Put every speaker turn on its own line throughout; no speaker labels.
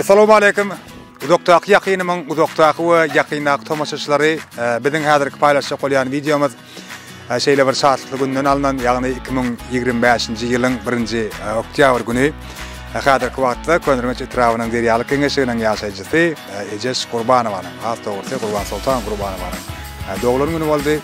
Essalawmaleýkim. Uzakdaky ýakynymyň uzakdaky we ýakyndaky tomaşaçylary, biziň häzirki paýlaşjak bolýan wideomyz şeýle bir şatlykly günden alnan, ýagny 2025-nji ýylyň birinji oktýabr güni. Häzirki wagtda Köneürgenç etrabynyň Derýalyk geňeşliginiň ýaşaýjysy Ejeş Gurbanowanyň, has dogrusy Gurbansoltan Gurbanowanyň doglan güni boldy.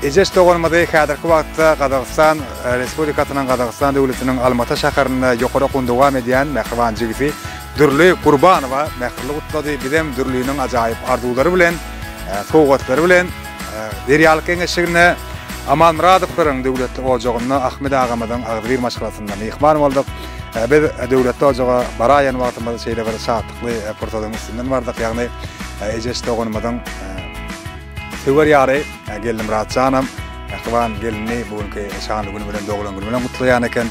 Ejeş doganymyzy häzirki wagtda Gazagystan Respublikasynyň Gazagystan döwletiniň Almata şäherinde ýokary okuwyny dowam edýän mähriban jigisi Dürli Gurbanowa mähirli gutlady. Bizem Dürliniň ajaýyp arzuwlary bilen, sowgatlary bilen Derýalyk geňeşliginde Amanmyradowlaryň döwletli ojagynda Ahmet agamyzyň agzybir maşgalasynda myhman bolduk. Biz döwletli ojaga baraýan wagtymyz şeýle bir şatlykly pursadyň üstünden bardyk, ýagny Ejeş doganymyzyň Söwer ýary Geldimyrat janam mähriban gelinini bu günki şanly güni bilen, doglan güni bilen gutlaýan eken.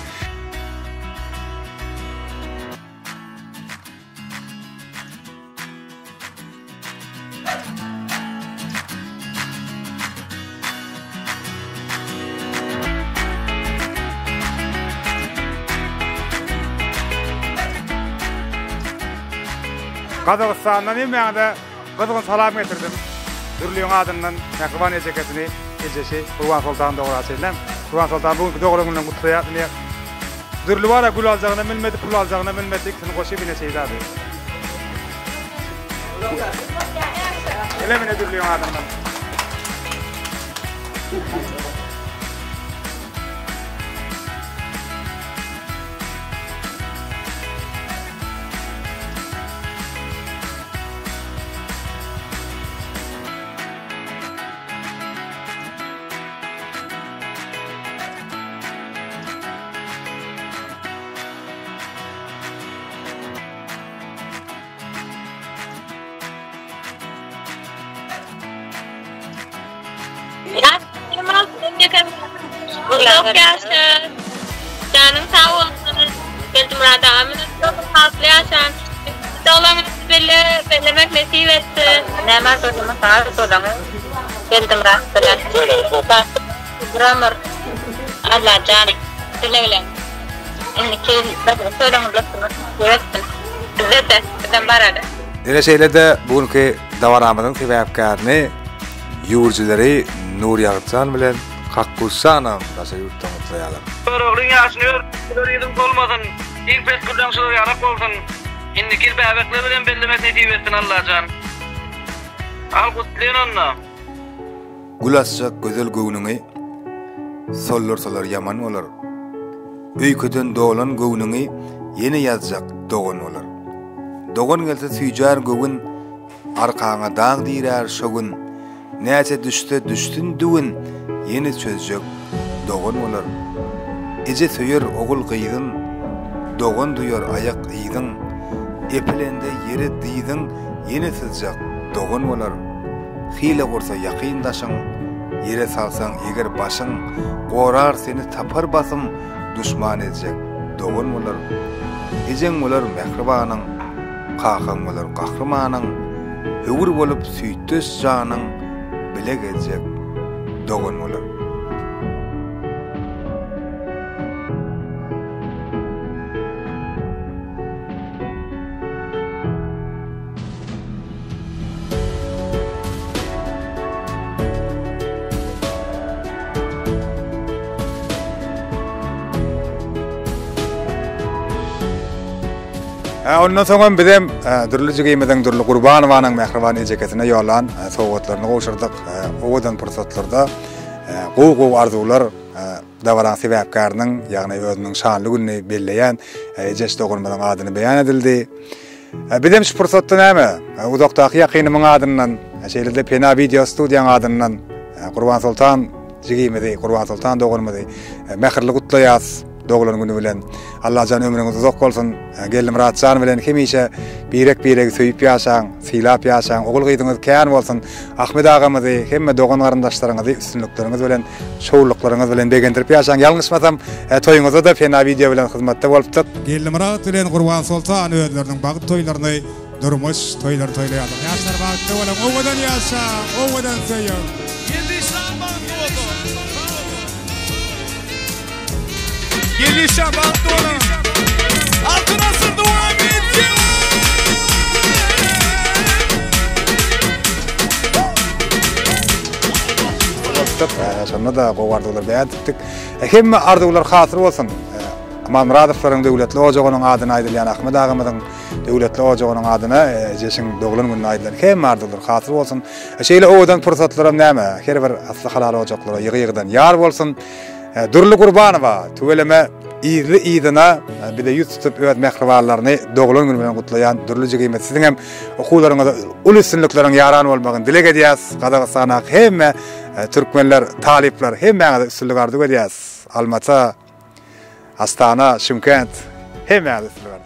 Gazagystandan hemmäňize Gyzgyn salam getirdim. Dürliň adyndan mähriban ejekesini, ejesi Gurbansoltan dogra çenlem. Gurbansoltan bu günki doglan gününi gutlaýar ine. Dürli bara gül aljagynam bilmedi, pul aljagynam bilmedi, ikisini goşup ine şeýle Ele mine Dürliň adyndan.
Uzak ýaşa. Janyň sag bolsun. Geldimyrat agam bilen bagtly ýaşaň. Doglan günüňizi belle bellemek nesip etsin. Näme arzuwlaryňyz bar arzuwlaryňyz Geldimyrat bilen. Bagtly bir ömür. Allajan dilegleň indiki ýyl toýlaryňyzda nesip etsin. Bizde-de bizem baraly.
Ine şeýle-de bu günki dabaramyzyň sebäpkärini ýüwürjileri Nurýagtjan bilen Kakguşjanam daşary ýurtdan gutlaýarlar.
Göroglyň ýaşyny ör, güler ýüzüň solmasyn, iň pes gülleň şular ýalak bolsun. Indiki ýyl bäbekler bilen bellemek nesip etsin Allajan. Al gutlyn onda.
Gül açjak gözel göwnüňi Soldursalar ýaman bolar. Öýkeden dolan göwnüňi Ýene ýazjak dogan bolar. Dogan gelse süýjär göwün Arkaňa dag dirär şo gün, Näçe düşse düşsün düwün, Ýene çözjek dogan bolar. Eje söýer ogul-gyzyn, Dogan duýar aýak yzyň, Epilende ýere dyzyň, Ýene syzjak dogan bolar. Hile gursa ýakyn daşyň, Ýere salsaň eger başyň, Gorar seni tapar basym, Duşman ezjek dogan bolar. Ejeň bolar mähribanyň, Kakaň bolar gahrymanyň, Höwür bolup süýtdeş janyň, Bile gezjek dogan bolar. Ondan soňam bizem Dürli jigimiziň Dürli Gurbanowanyň mähriban ejekesine ýollan sowgatlaryny gowşurdyk. Owadan pursatlarda gowy-gowy arzuwlar dabaraň sebäpkäriniň, ýagny özüniň şanly gününi belleýän Ejeş doganymyzyň adyna beýan edildi. Bizem şu pursatda näme, uzakdaky ýakynymyň adyndan, şeýle-de Pena wideo studiýaň adyndan Gurbansoltan jigimizi, Gurbansoltan doganymyzy mähirli gutlaýas doglan güni bilen. Allajan ömrüňiz uzak bolsun. Geldimyratjan bilen hemişe birek-biregi söýüp ýaşaň, sylap ýaşaň. Ogul-gyzyňyz kän bolsun. Ahmet agamyzy, hemme dogan-garyndaşlaryňyzy üstünlikleriňiz bilen, şowlulyklaryňyz bilen begendirip ýaşaň. Ýalňyşmasam, toýuňyzda-da Pena wideo bilen hyzmatda bolupdyk.
Geldimyrat bilen Gurbansoltan özleriniň bagt toýlaryny, durmuş toýlaryny toýlaýarlar. Ýaşlar bagtly boluň, owadan ýaşaň, owadan söýüň!
Geldi işan bagtly bolsun. Geldi işan bagtly boluň. Altyn asyr dowam edýär.
duşuşypdyk. Şonda-da gowy arzuwlar beýan edipdik. Hemme arzuwlar hasyl bolsun. Amanmyradowlaryň döwletli ojagynyň adyna aýdylýan Ahmet agamyzyň döwletli ojagynyň adyna Ejeşiň doglan gününe aýdylan hemme arzuwlar hasyl bolsun. Şeýle owadan pursatlaram näme, her bir asly halal ojaklara ýygy-ýygydan ýar bolsun. Dürli Gurbanowa, tüweleme yzly-yzyna bize ýüz tutup öz mähribanlaryny doglan güni bilen gutlaýan Dürli jigimiz siziň hem okuwlaryňyzda uly üstünlikleriň ýaran bolmagyny dileg edýäs. Gazagystandaky hemme türkmenler, talyplar hemmäňize üstünlik arzuw edýäs. Almata, Astana, Şymkent hemmäňize üstünlik arzuw.